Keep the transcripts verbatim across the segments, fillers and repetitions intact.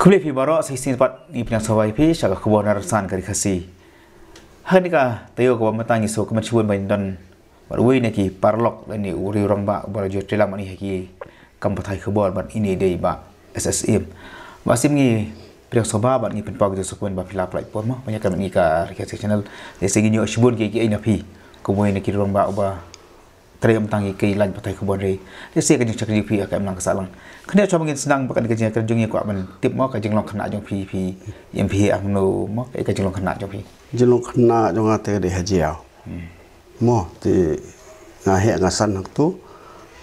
Khublei phi baroh, sa shisien pat ngi pdiang sngewbha ïa phi sha ka khubor na rynsan ka Ri Khasi. Ha kane ka taïew kaba mynta ngi sngewkmen shibun ban don bad uwei na ki paralok lane u rangbah uba la ju trei lang bad ngi ha ki kam pathai khubor bad ine i dei Bah S S Syiem. Bah Syiem, ngi pdiang sngewbha bad ngi pynpaw ka jingsngewkmen ba phi la pynlait por mo ban ïakren bad ngi ka Ri Khasi Channel. Lehse ngin ïoh shibun kiei kiei na phi kum uwei na ki rangbah uba trei ym tang ïa ki line pathai khubor hynrei lehse ka jingshakri jong phi ka im lang ka sah lang. Kane shuwa ba ngin sdang bad kane ka jingïakren jong ngi, kwah ban tip mo ka jinglong khynnah jong phi, phi ïa phi hangno mo, ka jinglong khynnah jong phi? Jinglong khynnah jong nga te ka dei ha Jaïaw. Mo, te nga heh nga san hangto,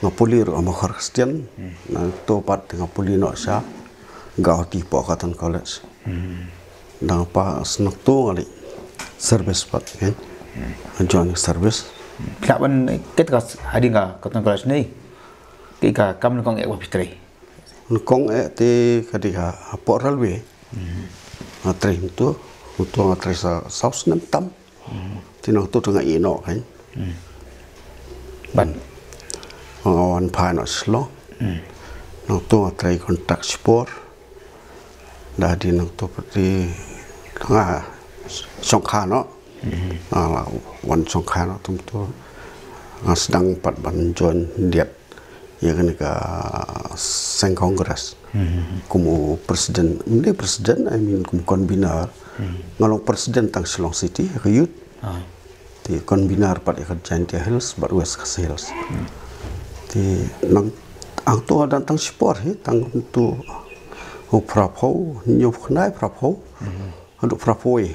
nga pule ruh ha Mawkhar Christian. Nangto pat te nga pule noh sha Guwahati hapoh Cotton College. Dang pass nangto nga leit service pat, kan. Nga join service. Phi lah ban, kaei ka, hadien ka Cotton College ne, kaei ka kam nyngkong eh ba phi trei? Nyngkong eh te ka dei ha, hapoh railway. Nga trei hangto, hangto nga trei sa saw snem tam. Te nangto te nga ïeh noh, kan. Ban, nga wan phai noh Shillong. Nangto nga trei kontrak shipor. Da hadien nangto pat te nga shongkha noh. Nga la wan shongkha noh, te hangto nga sdang pat ban join diat ïa kane ka seng Congress. Kum u president, ym dei president, I mean kum convener. Nga long president tang Shillong City ïa ka youth. Te convener pat ïa ka Jaintia Hills bad West Khasi Hills. Te nang, hangto nga don tang shipor hi, tang kumto u phraphew, hynñiew khyndai phraphew. Haduh phraphew.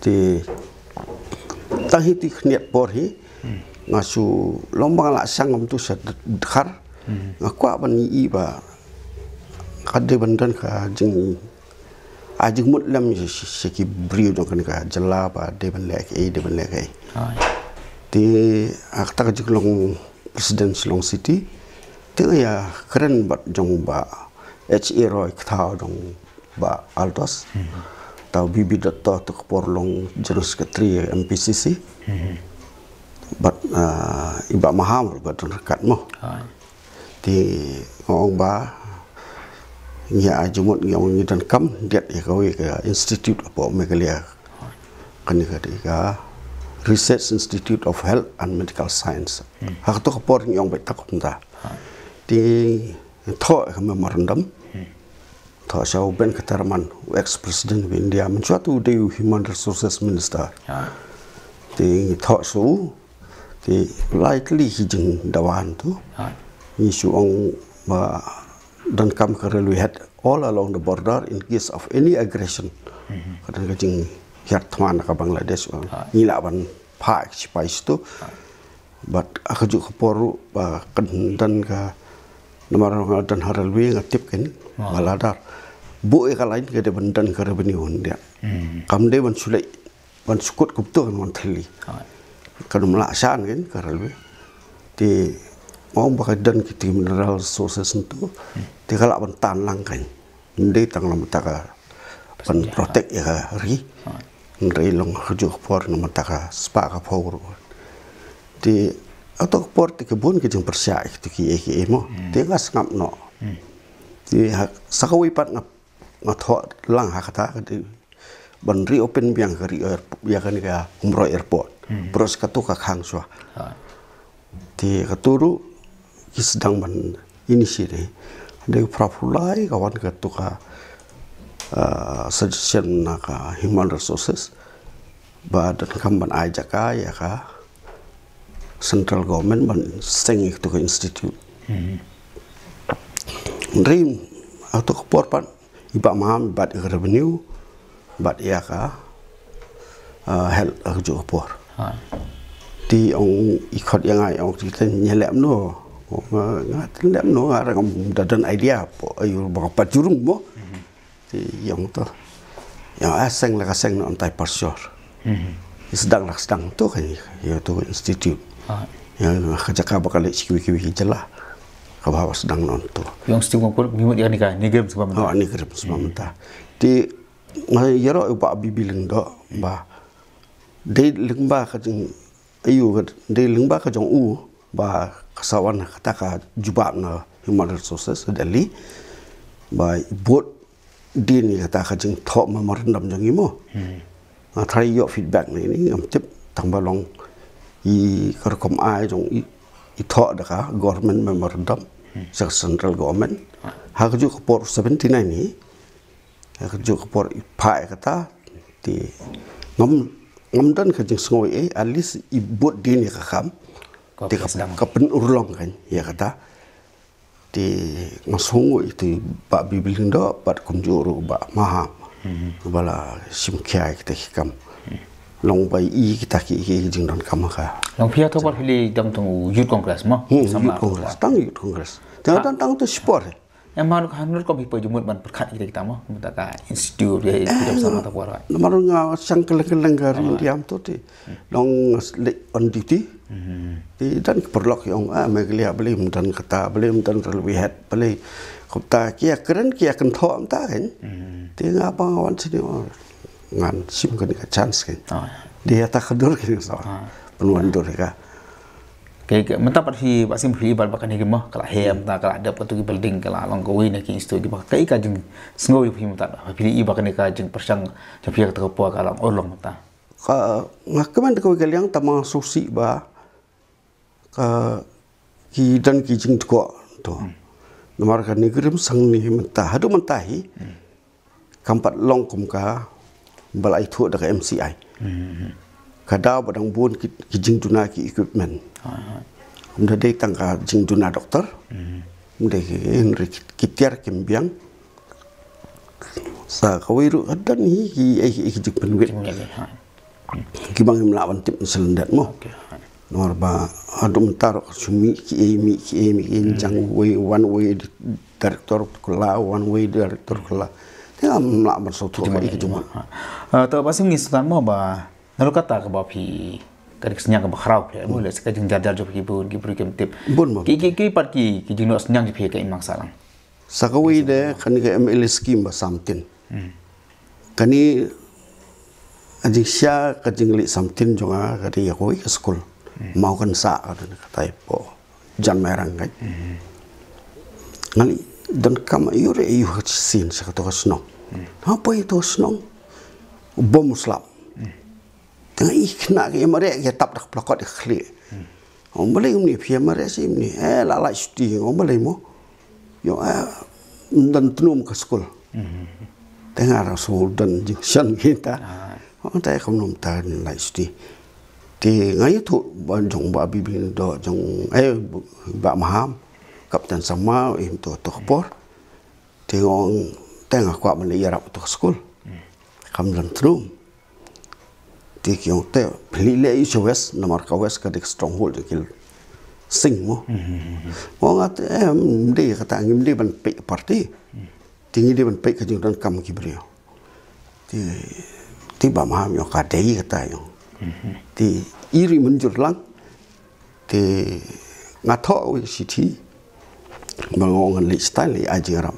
Te tang hi te khyndiat por hi nga shu long ba nga la shang kumto sha Dkhar. Nga kwah ban ïohi ba ka dei ban don ka jing, ai jingmut lem sha, sha, sha ki briew jong kane ka jylla ba dei ban leh kaei, dei ban leh kaei. Te ha kata ka jinglong president Shillong City te nga ïakren bad jong Bah H A Roy, ka thaw jong Bah Altos. Tau B B Dutta, to ka por long General Secretary M P C C. Bad, ah, i Bah Maham ruh ba don ryngkat mo. Te nga ong ba ngi ai jingmut, ngi ong ngi donkam diat ïa kawei ka institute hapoh Meghalaya. Kane ka dei ka Research Institute of Health and Medical Science. Ha kato ka por ngi ong beit ta kumta. Te thoh ka memorandum. Thoh sha u Ben Kataraman, u ex president of India, mynshuwa te u dei u Human Resources Minister. Te ngi thoh sha u, te lai tylli ki jingdawa hangto. Ngi shu ong ba donkam ka railway head all along the border in case of any aggression. Ka don ka jinghiar thma na ka Bangladesh, ngi lah ban phah ki shipai shato. Bad ha kajuh ka por ruh ba kan don ka, namar nga don ha railway nga tip, kan, ba lada buh ïa ka line ka dei ban don ka revenue hynrei kam dei ban shu leit ban shu kut kumto kan wan thylli. Kan ym lah shan, kan, ka railway. Te nga ong ba ka don kito ki mineral resources hangto te ka lah ban tan lang, kan. Ym dei tang na bynta ka ban protect ïa ka ri. Hynrei long ha kajuh ka por na bynta ka spah ka phew ruh. Te ha kato ka por te ka bun ka jingpyrshah ïa kito kiei kiei mo. Te nga sngap noh. Te ha, sa kawei pat nga, nga thoh lang ha kata ka dei ban reopen biang ka ri air-, ïa kane ka Umroi Airport. Baroh shi kato ka khang shuwa. Te kato ruh ki sdang ban initiate. Dei u phra phew lai ka wan kato ka, ah, suggestion na ka Human Resources ba donkam ban ai jaka ïa ka central government ban seng ïa kato ka institute. Hynrei ha kato ka por pat i Bah Maham i bat ïa ka revenue bad ïa ka, ah, health ha kajuh ka por. Te ong i khot ïa nga, i ong, te ngi leh kumno? Nga, nga te leh kumno, nga ruh ngam da don idea hapoh aïu ba nga pat jurung mo. Te i ong to, ïa, ah, seng la ka seng noh, ym tai pyrshah. I sdang la ka sdang to, kan, ïa to institute. Ïa ka jaka ba ka leit sha kiwei kiwei ki jylla kaba hap sdang noh to. Ïa ong Steve Kongkul, mut ïa kane ka NEIGRIHMS sha ba mynta. Oh, NEIGRIHMS sha ba mynta. Te nga ïaroh ïa u Bah B B Lyngdoh ba dei lyngba ka jing, aïu, ka dei lyngba ka jong u ba ka sa wan kata ka jubab na Human Resources Delhi ba i bud dien ïa kata ka jingthoh memorandum jong ngi mo. Nga try ïoh feedback na ini ngam tip tang ba long i ka rukom ai jong i, i thoh da ka government memorandum, sa ka central government. Ha ka juh ka por seventy-nine ni, ha ka juh ka por i phah ïa kata, te ngam, ngam don ka jingsngew ei, at least i bud dien ïa ka kam. Te ka, ka pynurlong kan ïa kata. Te nga sngew ïa i Bah Bibil Lyngdoh bad kumjuh ruh Bah Maham. Ba la shim khia ïa kita ki kam. Long ba i kita ki, ki jingdonkam ha ka. Long phi ïa to ba phi leit dang tang u Youth Congress mo. Hmm, Youth Congress, tang Youth Congress. Tang, tang, tang to shipor. Em, ma nuk hanur ko phi poi jumut ban pyrkhat kita kita mo. Mynta ka institute ïa ki jam sama ta por. Namar nga shang keleng keleng ka ri diam to te. Long leit on duty. Te don ki paralok ki ong, ah, Meghalaya balei ym don kata, balei ym don railway head, balei kumta ki ïa kren ki ïa kynthoh kumta kan. Te nga ba nga wan sini, oh, ngan shim kane ka chance kan. Dei ïa ta ka dur kan sa. Pynwan dur ka. Ke, ke, mynta pat phi, ba sim phi ba, ba kane ki mo, ka la hem ta, ka la dep katu ki building, ka la long kawei na ki institute ki ba, kaei ka jingsngew ïa phi mynta, phi i ba kane ka jingpyrshang jong phi kata ka por ka long urlong mynta. Ka, nga kmen da kawei ka liang tang ma sngewsih ba ka, ki don ki jingtkoh to. Namar kane ka rim sangni mynta, haduh mynta hi kam pat long kum ka ba la ïathuh da ka M C I. Ka daw ba dang bun ki, ki jingduna ki equipment. Ym da dei tang ka jingduna doktor. Ym dei ki, hynrei ki, ki tiar kim biang. Sa kawei ruh ka don hi ki, eh, ki, ki jingpynwit. Ki ba ngim lah ban tip sylliang mo. Namar ba haduh mynta ruh ka shu mih ki ei, mih ki ei, mih ki ei, jang wei, one way director kylla, one way director kylla. Te ngam lah ban sngewthuh ki jingmut. To ba sim ngi sngewthuh mo ba naduh kata kaba phi, ka dei ka synñiang kaba khraw phi mo, lehse ka jingjar jar jong phi bun ki briew kim tip. Bun mo. Ki, ki, ki pat ki, ki jingnoh synñiang jong phi ka imlang sahlang. Sa kawei de kane ka M L A scheme ba samtin. Kane ka jingshisha ka jingleit samtin jong nga ka dei ïa kawei ka skul. Mawkynsah ka dei kata ïa po. Jan Mairang kan. Nga leit donkam ïa u re ïa u ha shisien sha kato ka shnong. Ha poi to ka shnong. U bom u slap. Te nga i khynnah ki ïa mareh ki ïa tap da ka pla kot ïa ka khlieh. Ong balei kumne phi ïa mareh shi kumne, eh, la lait shuti, ong balei mo. Ïoh, eh, ym don tnum ka skul. Te nga ruh shu don jingshisha kita. Ong te kumno mynta lait shuti. Te nga ïathuh ba jong Bah Bibil Lyngdoh jong, eh, Bah Maham, Kapten Sangma, eh, to, to ka por. Te nga ong, te nga kwah ban leit ïarap ïa to ka skul. Kam don tnum. Te ki ong te phi leit leh ïa u sha West, namar ka West ka dei ka stronghold jong ki Sing mo. Nga ong te, em, ym dei kata, ngim dei ban peit party. Te ngi dei ban peit ka jingdonkam ki briew. Te, te Bah Maham ïa ka dei kata ïa. Te i ruh i mynjur lang. Te nga thoh wei shithi ba nga ong ngan leit shatai leit ai jingïarap.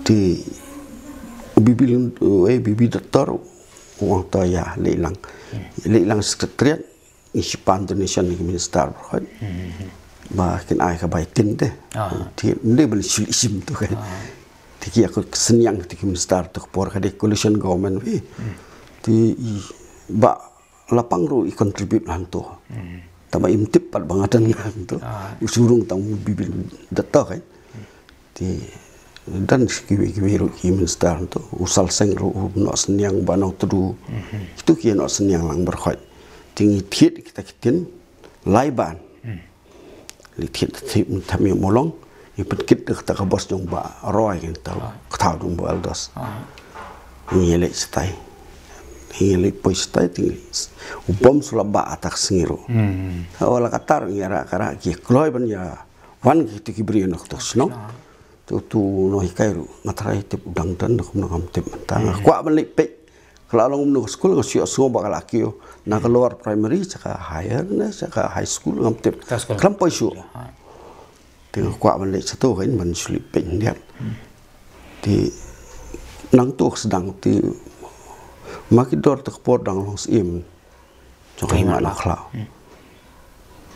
Te Bibi Lun, eh, Bibi Doctor u ong to ïa leit lang. Leit lang secretariat, ngi shim donation na ki minister baroh. Ba kin ai ka bai tin te. Te ym dei ban shu leit shim to kan. Te ki ïa ka synñiang te ki minister to ka por ka dei coalition government wei. Te i Bah Lapang ruh i contribute hangto. Tangba im tip pat ba nga don hangto. U shu rung tang u Bibi Doctor kan. Te don shi kiwei kiwei ruh ki minister hangto. U Sal Seng ruh u noh synñiang, Bah Nongtdu. Kitu ki noh synñiang lang baroh. Te ngi thied kita ki tin lai ban. Leit thied thied mynta ïa Mawlong, ngi pynkit da kata ka bos jong Bah Roy kan, kata ka thaw jong Bah Aldos. Ngi leit shatai. Ngi leit poi shatai te ngi, u bom shu la bah ha kata ka sngi ruh. Ha, la katta ruh ngi ïarap ka rah, ki kloi ban ïa wan kito ki briew na kato ka shnong. Te uto u nonghikai ruh nga tharai tip u dang don, kumno ngam tip mynta. Nga kwah ban leit peit. Ka la long kumno ka skul, nga shu ïohsngew ba ka la kiew na ka lower primary sha ka higher ne sha ka high school ngam tip. Ka lam poi shuh. Te nga kwah ban leit shato kan ban shu leit peit khyndiat. Te nangto ka sdang te ma ki dor te ka por dang long syiem jong ka Hima Nongkhlaw.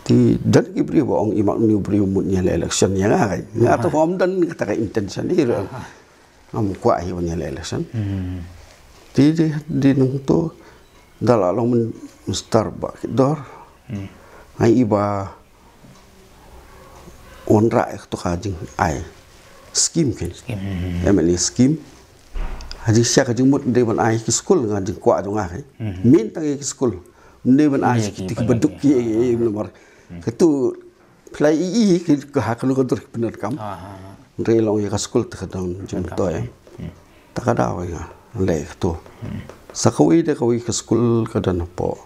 Te don ki briew ba ong i Mak New briew mut ïa leh election ïa nga kan. Nga to ngam don kata ka intention ïa ruh. Ngam kwah hi ban ïaleh election. Te dei, dei nangto da la long minister ba ki dor. Nga i ba wanrah ïa kato ka jingai scheme kein. M L A scheme. Ha jingshisha ka jingmut dei ban ai ki skul, nga jingkwah jong nga kein. Mynta tang ïa ki skul. Ym dei ban ai sha kito kiba duk ki, namar kato phi la i, i ki, ka ha kano ka dur ki pyndonkam. Hynrei long ïa ka skul te ka don jingmyntoi. Ta ka daw nga leh kato. Sa kawei de kawei ka skul ka don hapoh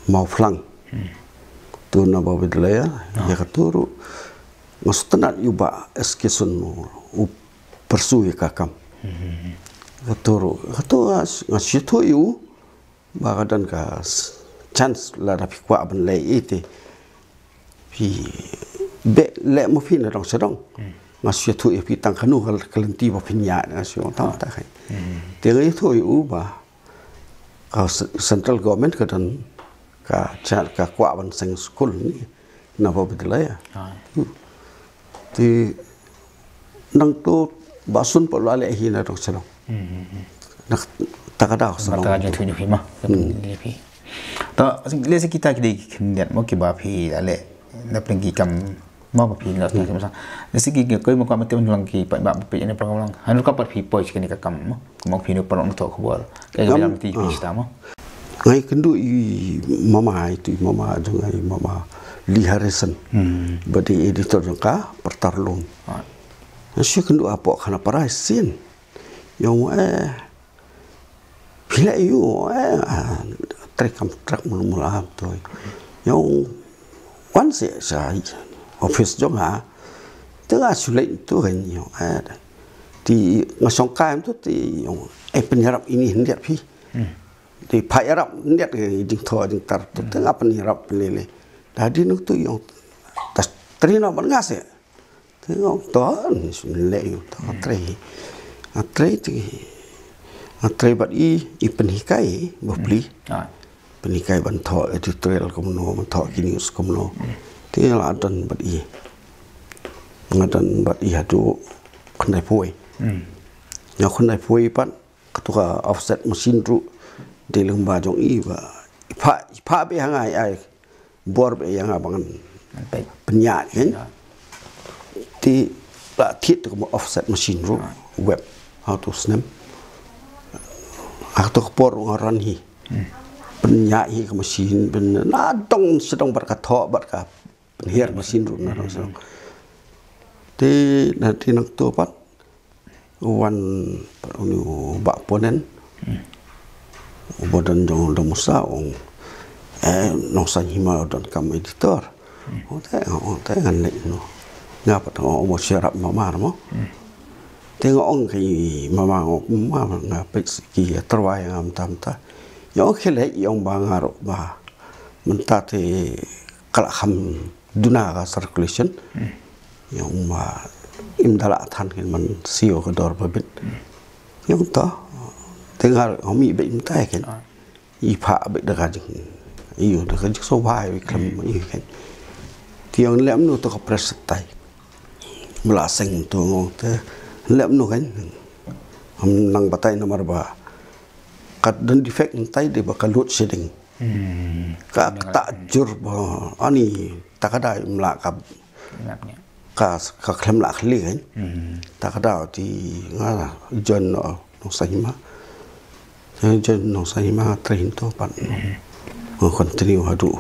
Mawphlang. Tu Nava Vidyalaya, ïa kato ruh nga sngewtynnat ïa u Bah S K Sun u pyrsu ïa ka kam. Kato ruh, kato nga, nga sngewthuh ïa u ba ka don ka s-, chance lada phi kwah ban leh ïa te. Phi beh leh ma phi na dong sha dong. Nga sngewthuh ïa phi tang kano ka, ka lynti ba phin ïaid, nga sngewthuh tang ta khein. Te nga ïathuh ïa u ba ka s-, central government ka don ka cha-, ka kwah ban seng skul ni Nava Vidyalaya. Te nangto Bah Sun pat u la leh hi na dong sha dong. Na ta ka daw sha dong. Ba ta ka jingthuh jong phi ma. Leh phi. Ta lehse kita ki dei ki khyndiat mo kiba phi la leh na pdeng ki kam mo ba phi la leh. Lehse ki, ki koi mo ka mate ban lang ki pat ba phi ne pang lang. Hanu ka pat phi poi shi kane ka kam mo. Mo phi ne pang thoh khubor. Ka ga lam ti phi sta mo. Nga ïakynduh i mama, itu i mama jong nga, i mama Lee Harrison. Ba dei editor jong ka Pyrta Lum. Nga shu ïakynduh hapoh Khanapara shisien. Ïa u, eh, phi leh aiu, eh, ah, trei kam kontrak mulu mulu, ah, to. Ïa u wan seh sha office jong nga. Te nga shu leit to khein ïa u, eh, te nga shongkai to te ïa u, eh, pynïarap ine khyndiat phi. Te phah ïarap khyndiat, eh, jingthoh jingtar to te nga pynïarap lei lei. Da dei nangto ïa u, ta trei noh bad nga seh. Te nga ong to, leh ïa u, to nga trei. Nga trei te, nga trei bad i, i pynhikai bapli. Pynhikai ban thoh editorial kumno, ban thoh ki news kumno. Te nga la don bad i. Nga don bad i haduh khyndai phew wei. Nga khyndai phew wei pat, kato ka offset machine ruh dei lyngba jong i ba i phah, i phah beit ha nga, i ai bor beit ïa nga ba ngan pynïaid khein. Te la thied to ka offset machine ruh, web, ha kato ka snem. Ha kato ka por ruh nga run hi. Pynïaid hi ka machine, pyn-, na dong sha dong bad ka thoh bad ka pynhiar machine ruh na dong sha dong. Te na te nangto pat u wan pat uni u Bah Ponen. U ba don jong u Dong Musa u ong, eh, Nongsaiñ Hima u donkam editor. Ong te, ong te ngan leit noh. Nga pat nga ong mo shu ïarap mama mo. Te nga ong ki mama, nga ong mama nga peit ki tyrwa ïa nga mynta mynta. Ïa ong khie leit, ïa ong ba nga ruh ba mynta te ka la kham duna ka circulation. Ïa ong ba im da lah than khein ban siew ka dor ba bit. Ïa ong to te nga ruh nga mih beit mynta khein. I phah beit da ka jing, ïa da ka jingsngewbha ïa u khlem ïa khein. Te ïa ong leh kumno to ka press tai. Ba la seng to nga ong te leh kumno khein. Ngam nang batai namar ba ka don defect mynta dei ba ka load shedding. Ka ktah jur ba ani ta ka dei mla ka, ka, ka khlem lah khlieh khein. Ta ka dei te nga join noh Nongsaiñ Hima. Nga join Nongsaiñ Hima, trei hangto pat. Nga continue haduh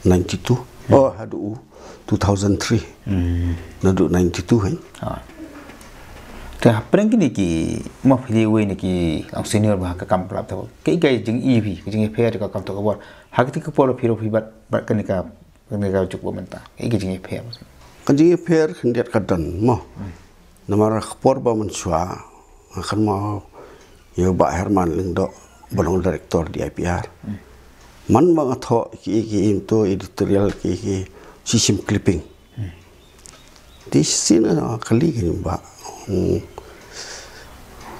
ninety-two. Oh, haduh two thousand three. Naduh ninety-two khein. Te hapdeng kine ki, mo phi dei uwei na ki long senior ba ha ka kam palat te. Kaei ka jingïapher, ka jingïapher ka kam thoh khubor. Ha kata ka por phi ruh phi bad, bad kane ka, kane ka juk ba mynta. Kaei ka jingïapher? Ka jingïapher khyndiat ka don mo. Namar ka por ba mynshuwa nga kynmaw ïa u Bah Herman Lyngdoh ba long director D I P R. Man ba nga thoh ki, ki, ki editorial ki, ki shisien clipping. Te shisien nga kylli kane u bah,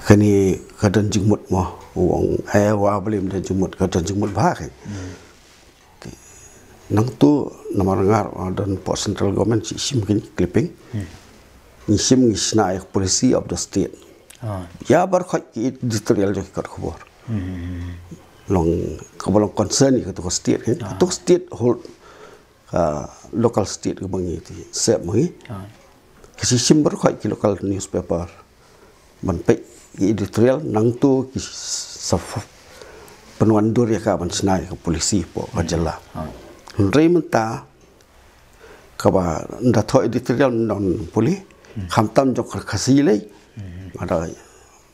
kane ka don jingmut mo? U ong, eh, wa balei ym don jingmut, ka don jingmut bha kane. Te nangto namar nga ruh nga don hapoh central government, shisien kine clipping. Ngi shim ngi shna ïa ka policy of the state. Ah. Ïa baroh khoit ki editorial jong ki kot khubor. Hmm. Long kaba long concern ïa kato ka state, eh. Ah. Kato ka state hold ka local state kaba ngi te sep ma ngi. Ah. Ki shim baroh khoit ki local newspaper ban peit ki editorial, nangto ki sa pynwandur ïa ka ban shna ïa ka policy hapoh ka jylla. Ah. Hynrei mynta kaba ynda thoh editorial ym don pule, hmm, khamtam jong ka Khasi lei. Hmm. Nga da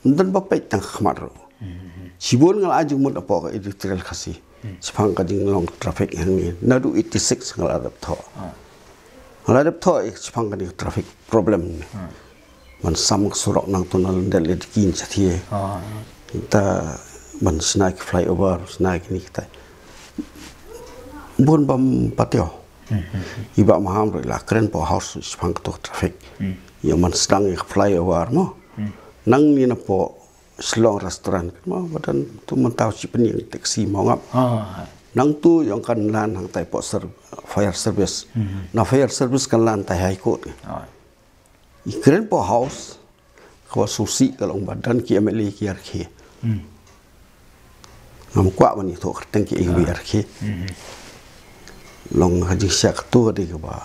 ym don ba peit tang ka khmat ruh. Hmm. Shibun nga la ai jingmut hapoh ka editorial Khasi. Hmm. Shaphang ka jinglong traffic hangne. Naduh eighty-six nga la dep thoh. Ah. Nga la dep thoh, eh, shaphang kane ka traffic problem. Ah. Man sam ka surok nangto na London le dikin shathie. Ah. Kita ban shna ki flyover, shna kine kita. Bun bam patio. Hmm, hmm, hmm. I Bah Maham ruh i la kren hapoh House shaphang kato traffic. Hmm. Ïa man sdang ïa ka flyover mo. Hmm. Nangne napoh Shillong restaurant mo, ba don tu mynta u shi pynïeng taxi mo ngap. Ah. Nangto ïong kan lan hangtai hapoh ser-, fire service. Hmm. Na fire service kan lan tai High Court. Ah. I kren hapoh House, kaba sngewsih ka long ba don ki M L A ki ïarkhie. Hmm. Ngam kwah ban ïathuh kyrteng kiei kiba ïarkhie. Hmm. Long ha jingshisha kato ka dei kaba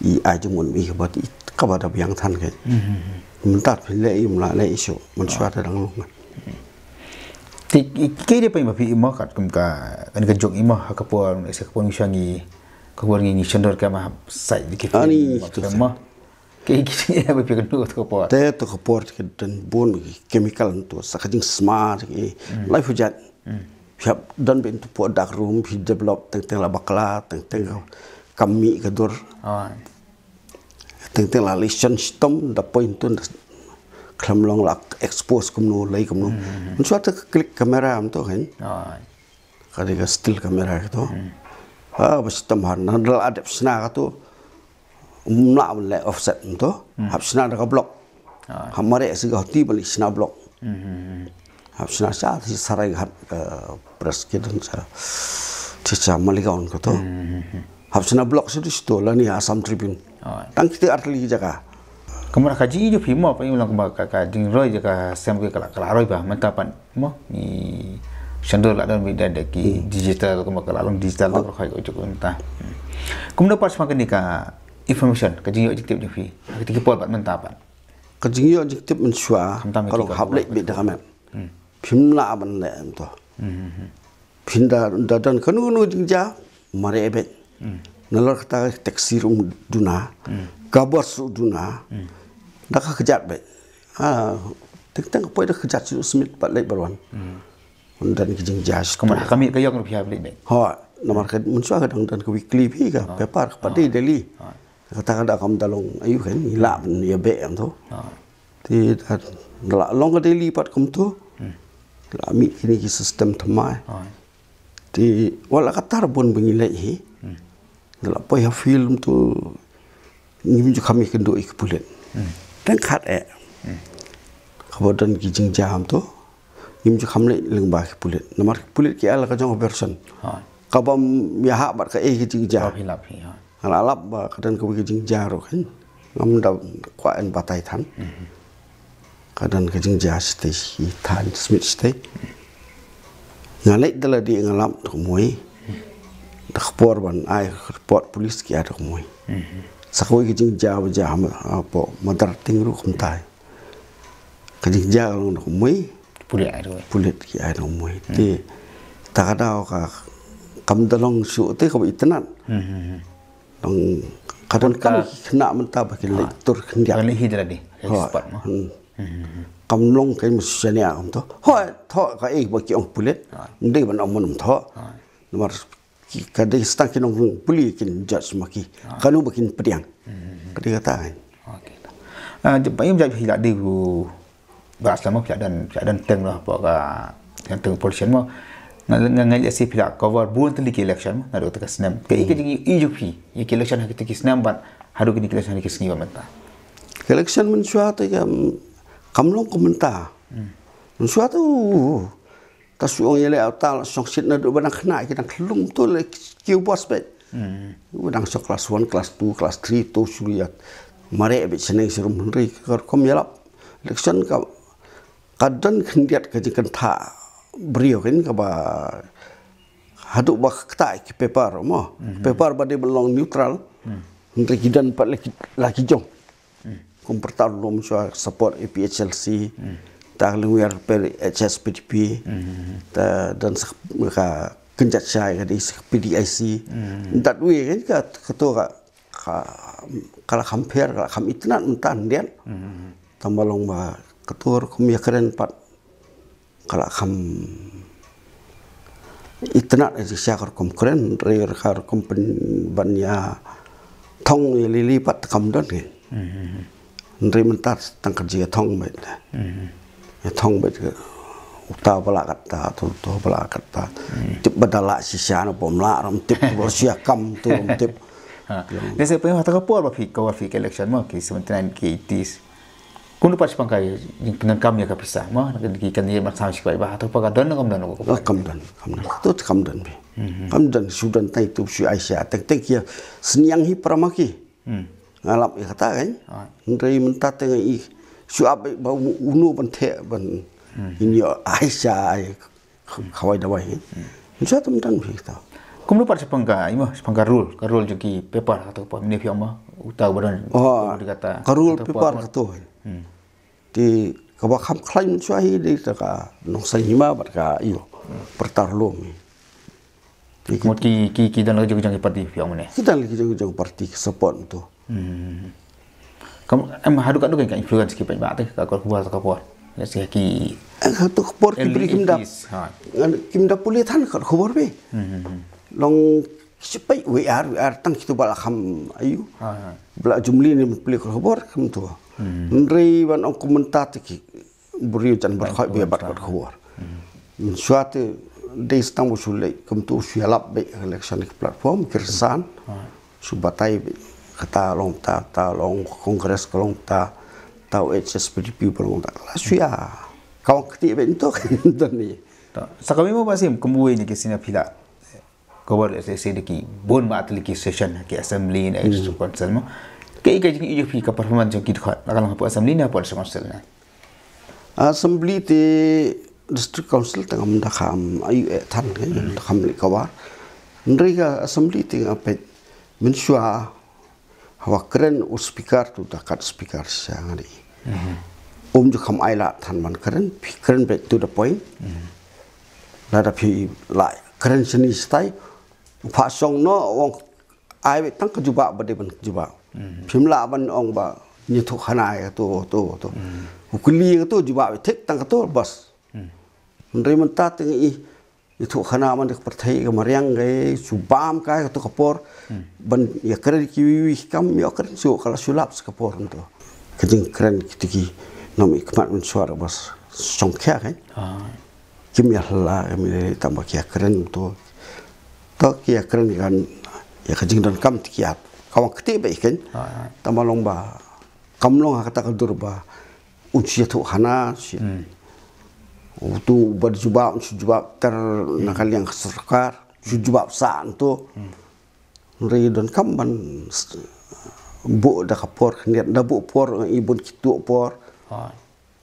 i ai jingmut i kaba, i kaba da biang than ka. Hmm. Mynta phi leh i, ym lah leh i shuh, mynshuwa te dang long. Te i, i, kiei de pa i ma phi i mo, katkum ka, kane ka jong i mo, ha ka por, sa ka por ngi sha ngi, ka por ngi, ngi shon dor ka ma hap sai de ki. Ani, film, tu film sa. Mo. Ki, ki, ki, ba phi kynduh to ka por. Te to ka por te ka don bun ki chemical to, sa ka jingsma te ki. Hmm. Lai phi jat. Hmm. Phi hap don beit to hapoh dark room, phi develop teng teng la bakla, teng teng ka, kam mih ka dur. Ah. Teng teng la lei shen shitom da poi to da khlem long la expose kumno lei kumno. Hmm. Mynshuwa te ka click camera mo to kan. Ah. Ka dei ka still camera kato. Hmm. Ah, ba shitom ha na da la dep shna kato. Ym lah ban leh offset mo to. Hmm. Hap shna da ka block. Ah. Hap mareh sha ka hoti ban leit shna block. Hmm, hmm, hmm. Hap shna sha, sha Saraighat ka press ki don sha, sha, sha Maligaon kato. Hmm, hmm, hmm. Hap shna block sha, sha to lane Assam Tribune. Ah. Tang kita artylli ki jaka. Kumba ka jingïohi mo, pa i long kumba ka, ka jingroi jaka sem ka la, ka la roi ba mynta pat. Mo, ngi shon dor la don beit da, da ki digital, kumba ka la long digital da ka roi ka juk mynta. Hmm. Kumno pat shaphang kane ka information, ka jingïoh jingtip jong phi ha kito ki por bad mynta pat? Ka jingïoh jingtip mynshuwa ka long hap leit beit da ka map. Hmm. Phim lah ban leh mo to. Hmm, hmm, hmm. Phin da, da don kano kano jingjia, mareh beit. Hmm. Nalor kata ka taxi ruh duna, hmm, ka bus ruh duna. Hmm. Da ka kjat beit. Ah, teng teng ka poi da kjat shu submit pat leit bad wan. Hmm. Don ki jingjia shu. Kumba ka mih ka ïong ruh phi hap leit beit. Ho, namar ka mynshuwa ka dang don ka weekly phi ka paper ka pat dei daily. Ho. Kata ka da kam da long aïu kan, i lah ban ïa beh mo to. Ah. Te da la long ka daily pat kumto. Hmm. La mih kine ki system thymmai. Ah. Te wat la katta bun ba ngi leit hi. Hmm. Da la poi ha field to ngim ju kham ïakynduh ïa ki pulit. Hmm. Teng khat eh. Hmm. Kaba don ki jingjia mo to. Ngim ju kham leit lyngba ki pulit. Namar ki pulit ki ai la ka jong ka version. Ha. Kaba ym ïahap bad kaei ka jingjia. Kaba phi lap hi, ha. Nga la lap ba ka don kawei ka jingjia ruh kan. Ngam da kwah ban batai than. Mhm. Ka don ka jingjia shatei shi than Smith shatei. Nga leit da lade nga lap da kumwei. Da ka por ban ai report police ki ai da kumwei. Mhm. Sa kawei ka jingjia ba jia ha ma-, hapoh Madarting ruh kumtai. Ka jingjia ka long da kumwei. Pulit ai da kumwei. Pulit ki ai da kumwei. Hmm. Te ta ka daw ka kam da long shuh te kaba itynnad. Hmm, hmm, hmm. Dang ka don ka kam ki khynnah mynta ba ki leit tur khyndiat. Ka leit hi da lade. Ka leit spot mo. Hmm. Hmm, hmm, hmm. Kam long ka imut shaniah kumto. Hoi, thoh kaei ba ki ong pulit. Hoi. Ym dei ban ong mynta thoh. Hoi. Namar ki, ka dei tang ki nongpule kin judge ma ki. Ah. Kano ba kin pdiang. Hmm. Ka dei kata kan. Okay. Ah, jempa im judge phi la dei ru ba sa mo phi la don, phi la don teng noh hapoh ka, ka teng politician mo. Nga, nga, nga leh si phi la cover bun tylli ki election mo, naduh kata ka snem. Kaei ka jingïohi jong phi ïa ki election ha kito ki snem bad haduh kine ki election ha kine ki sngi ba mynta? Ki election mynshuwa te kam, kam long kum mynta. Hmm. Mynshuwa te, uh, Ta shu ong ïaleh, ta la shong shit naduh ba dang khynnah ki dang khyllung to leh kiew bos beit. Hmm. Ba dang shong class one, class two, class three to shu ïa Mareh beit shaneng sharum, hynrei ka rukom ïalap election ka, ka don khyndiat ka jingkynthah briew kan, kaba haduh ba ktah ki paper mo. Paper ba dei ban long neutral. Hynrei ki don pat la ki, la ki jong. Kum pyrta lum shuwa support A P H L C. Ta ka lingwiar per H S P D P. Ta don sa ka kynjat shai ka dei sa P D I C. That way kan ka, ka to ka, ka, ka la kham pher, ka la kham itynnad mynta hyndiat. Tang ba long ba ka to rukom ïakren pat ka la kham itynnad ïa shisha ka rukom kren, hynrei ka rukom pyn, ban ïa thong ïa lili pat kam don kan. Hynrei mynta tang ka jingïathong beit. Ïathong beit ka, uta ba lah katta, tu, tu ba lah katta. Tip ba da lah shisha na bym lah, ram tip ba shisha kam tu, ram tip. Ha. Lehse pynban ha ta ka por ba phi, ka ba phi ka election mo, ki seventy-nine, ki eighties. Kumno pat shaphang ka jingpyndonkam ïa ka pisa mo, na ki kan ïa ban sam shi paidbah, ha ta ka por ka don ne kam don ko? Oh, kam don, kam don. Tu kam don beit. Kam don, shu don tang itu shu ai sha. Teng teng ki ïa synñiang hi para ma ki. Nga lap ïa kata kan. Hynrei mynta te nga i shu ap ba u-, uno ban theh ban in ïa ai sha ai khawai dawai kan. Shu tam tang phi ta. Kumno pat shaphang ka, imo, shaphang ka rule, ka rule jong ki paper ha ta ka por, mynne phi ong mo, uta ba don. Oh, ka rule paper ka to. Te kaba kham khlaiñ mynshuwa hi dei ta ka Nongsaiñ Hima bad ka, ïo, Pyrta Rlum hi. Te ki mut ki, ki, ki don la ki jong, jong ki party phi ong mynne. Ki don la ki jong, jong party ki support mynta. Kam, em, haduh katno ka influence ki paidbah te ka khubor ta ka por. Lehse ki, eh, ka to ka por ki briew kim da, kim da pule than ka khubor beit. Long ki peit wei ar, wei ar tang kitu ba la kham aïu. Ba la jumli ne pule ka khubor kumtu. Hynrei ban ong kumta te ki briew jan ba khoi beit bad ka khubor. Shuwa te dei sa tang ba shu leit kumtu shu ïalap beit election ki platform ki rynsan. Shu batai beit kata long ta, ta long Congress ka long ta, ta H S P D P ba long ta. La shu ïa. Ka ong kti beit mynta ka ni. Sa kawei mo Basim, kumwei ne ki sina phi la cover, lehse da ki bun ma te la ki session ki assembly ne ki council mo. Kaei ka jingïohi jong phi ka performance jong ki dkhot la ka long hapoh assembly ne hapoh council ne? Assembly te district council te ngam da kham aïu eh than, ngam da kham leh cover. Hynrei ka assembly te nga peit mynshuwa haba kren u speaker tu da kat speaker sha nga dei. Um ju kham ai lad than ban kren, phi kren beit to the point. Lada phi la kren shane shatai, pha shong noh, ong ai beit tang ka jubab ba dei ban jubab. Phim lah ban ong ba ngi thuh khana ïa kato, to, to. U kylli ïa kato, jubab beit thik tang kato bas. Hynrei mynta te ngi ïathuh khana man ka pyrthei ka mariang ka shu bam kai kato ka por. Ban ïakren kiwei kiwei ki kam ïakren shu ka la shu lap sa ka por nto. Ka jingkren kito ki nongmihkhmat mynshuwa ba shongkhia kan. Kim ïa la kim ïa tang ba ki ïakren nto. To ki ïakren kan ïa ka jingdonkam te ki ïa kawang kti ba iken. Tang ba long ba kam long ha kata ka dur ba un shu ïathuh khana, shu. Utu ba jubab, un shu jubab ter na ka liang ka sorkar, shu jubab sah nto. Hynrei donkam ban s-, buh da ka por, khyndiat da buh por, i bun kito por.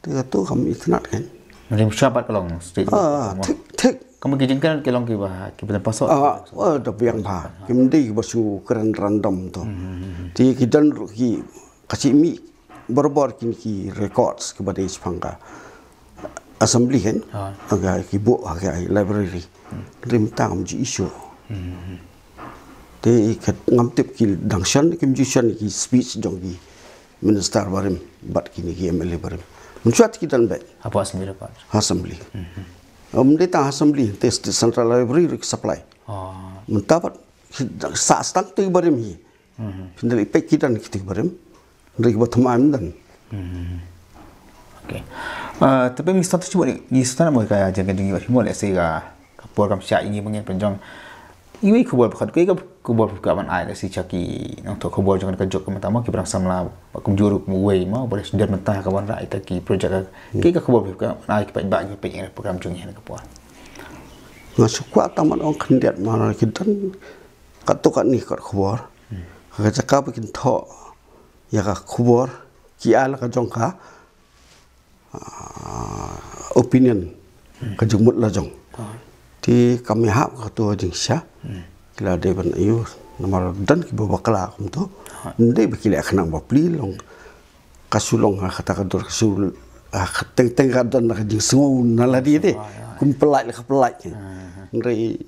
Te kato kam itynnad kan. Rim shapat ka long state. Ah, thik, thik. Kam ki jingkren ki long kiba, kiba paso. Ah, oh, da biang ba. Kim dei ba shu kren random to. Te ki don ruh ki ka shi mih barabor kine ki records kiba dei shaphang ka assembly kan. Ka ki buh ha ka library. Rim tang am ji issue. Te ka ngam tip ki dang shon kim ji shon ki speech jong ki minister barim bad kine ki M L A barim. Mynshuwa te ki don beit. Hapoh assembly records. Ha assembly. Am dei tang assembly te state central library ki supply. Mynta pat ki dang sah stang te barim hi. Pynda i peit ki don kito barim. Ri ba thymmai don. Okay. Ah, tapi ngi start cuba ni, ngi start mo ka jang ka jing ba himo le se ka por kam sha ini mengen penjong. Iwi khubor ka khubor ka ban ai le si chaki nang to khubor jong ka jok ka mata mo ki barang samla ba kumjur mo wei mo ba der mata ka ban rai ta ki project ka ki ka khubor ka ban ai ki peit ba ki peit program jong ka por. Nga sukwa taman ong khyndiat ma ki don. Kat tu kat ni kat khubor. Ka jaka ba kin tho. ïa ka khubor, ki ai la ka jong ka, ah, opinion, ka jingmut la jong. Te kam ïahap ka tu jingshisha, ki la dei ban ïoh, namar don kiba bakla kumto. Ym dei ba ki leh khnang ba plie long, ka shu long ha kata ka dur, ka shu, ha ka teng teng ka don ka jingsngew na lade te. Kum pyllait la ka pyllait. Hynrei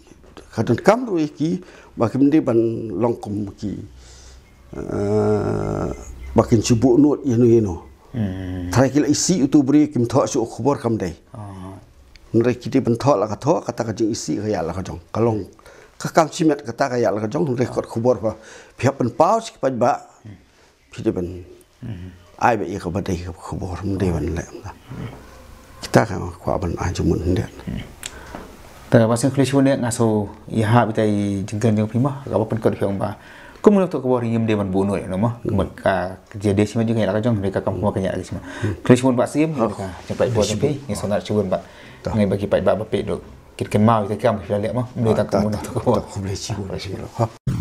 ka donkam ruh ïa ki ba kim dei ban long kum ki, eh, ba kin shu buh nud ïano ïano. Trai ki la isih utu u briew, kim thoh shuh khubor, kam dei. Hynrei ki dei ban thoh la ka thoh, kata ka jingisih ka ïaid la ka jong. Ka long ka kam shimet kata ka ïaid la ka jong, hynrei kot khubor ba phi hap ban paw sha ki paidbah. Phi dei ban ai ba ïa kaba dei ka khubor, ym dei ban leh. Kita ka kwah ban ai jingmut hynrei. Te Bah Syiem, khublei shibun, nga shu ïahap ïa ka jingkren jong phi mo, kaba pynkut phi ong ba kum u nongthoh khubor ngim dei ban buh nud ïano mo. Kumba ka jingdei shimet jong ka ïaid la ka jong, hynrei ka kam khubor ka ïaid la ka shimet. Khublei shibun Bah Syiem, ka jingpynpaw jong phi, ngi sngewtynnat shibun ba ngi ba ki paidbah ba phi dei kin kynmaw ïa ka kam phi la leh mo, ym dei tang kum u nongthoh khubor. Khublei shibun.